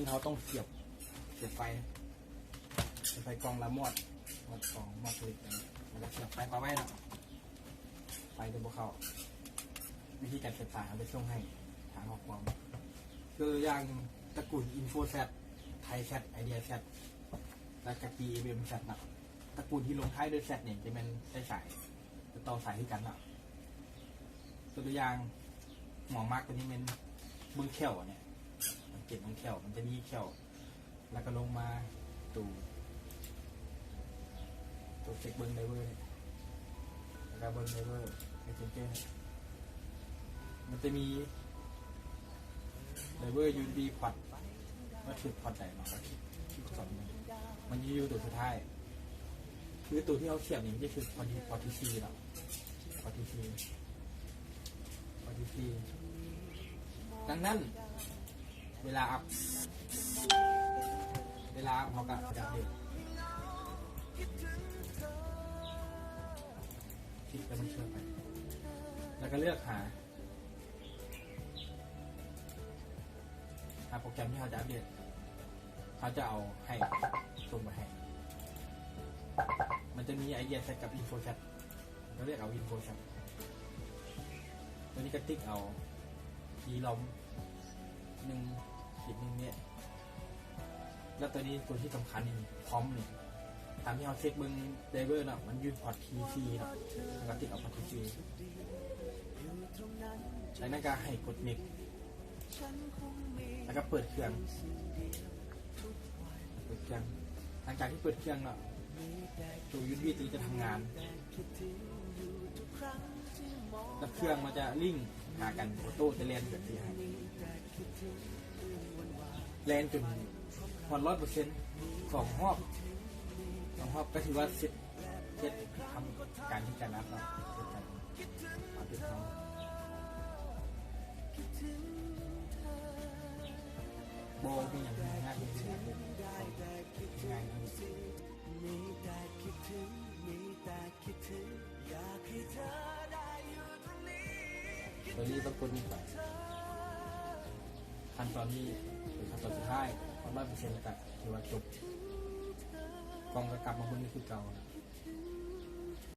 ເຮົາຕ້ອງສຽບ ສຽບໄຟ ສຽບໄຟກ່ອງລະມອດ ມອດກ່ອງ ມອດເຫຼັກ ແລ້ວກໍສຽບໄຟປະໄວ້ເນາະ ໄຟຈະບໍ່ເຂົ້າ. ວິທີການສຽບສາຍ ເຮົາຈະສົ່ງໃຫ້ທາງຂໍ້ຄວາມ ຄືຢ່າງຕະກູນ Info Z, Thai Z, Idea Z ແລ້ວກໍ GMM Z ເນາະ. ຕະກູນທີ່ລົງທ້າຍດ້ວຍ Z ນີ້ຈະແມ່ນໃຊ້ສາຍ ຈະຕໍ່ສາຍຄືກັນເນາະ. ຕົວຢ່າງ ຫົວມາກຕົວນີ້ແມ່ນເບິ່ງແຂ້ວເນຍ ສັງເກດເບິ່ງແຂ້ວ ມັນຈະມີແຂ້ວ ແລ້ວກໍລົງມາໂຕ ໂຕເຊັກເບິ່ງໄດເວີເນຍ ແລ້ວກໍເບິ່ງໄດເວີ Messenger ມັນຈະມີ ໄດເວີ ຢູເອັສບີ ພອດ ວ່າຖືກພອດໃດເນາະ ກໍຄລິກ ຄລິກສອງ ມັນຈະຢູ່ໂຕສຸດທ້າຍ ຄືໂຕທີ່ເຮົາສຽບນີ້ມັນຈະຖືກພອດທີ່ ພອດທີສີ່ເນາະ ພອດທີສີ່ ພອດທີສີ່. ດັ່ງນັ້ນ ເວລາອັບ ເວລາອັບເຮົາກໍຈະອັບເດດ ຄລິກແລ້ວມັນເຊື່ອມໄປ ແລ້ວກໍເລືອກຫາ ຫາໂປຣແກຣມທີ່ເຮົາຈະອັບເດດ ເຮົາຈະເອົາໃຫ້ ສົ່ງໄປໃຫ້ ມັນຈະມີ Idea Z ກັບ Info Z ເຮົາເລືອກເອົາ Info Z ຕົວນີ້ກໍຕິກເອົາ EROM ໜຶ່ງຈຸດໜຶ່ງ ເມກ ແລ້ວຕົວນີ້ຕົວທີ່ສຳຄັນນີ້ Prompt ນີ້ ຕາມທີ່ເຮົາເຊັກເບິ່ງໄດເວີເນາະ ມັນຢູ່ພອດທີສີ່ເນາະ ເຮົາກໍຕິກເອົາພອດທີສີ່ ຈາກນັ້ນກໍໃຫ້ກົດ Next ແລ້ວກໍເປີດເຄື່ອງ ເປີດເຄື່ອງ ຫຼັງຈາກທີ່ເປີດເຄື່ອງເນາະ ໂຕ ຢູເອັສບີ ຕົວນີ້ຈະທຳງານ ແລ້ວເຄື່ອງມັນຈະລິ້ງຫາກັນ ອອໂຕ້ຈະແລ່ນແບບນີ້ໃຫ້ ແລ່ນຈົນຮອດຮ້ອຍເປີເຊັນ ສອງຮອບ ສອງຮອບກໍຖືວ່າເສັດ ເຮັດທຳການທີ່ຈະນັບເນາະ ເຮັດການອັບເດດເຮົາ ບໍ່ມີຫຍັງຍາກເລີຍ ງ່າຍເນາະ ຕົວນີ້ຕ້ອງກົດນີ້ໄປ ຂັ້ນຕອນນີ້ເປັນຂັ້ນຕອນສຸດທ້າຍ ຮອດຮ້ອຍເປີເຊັນ ກໍຖືວ່າຈົບ ກ້ອງກໍກັບມາເບິ່ງຄືເກົ່າ.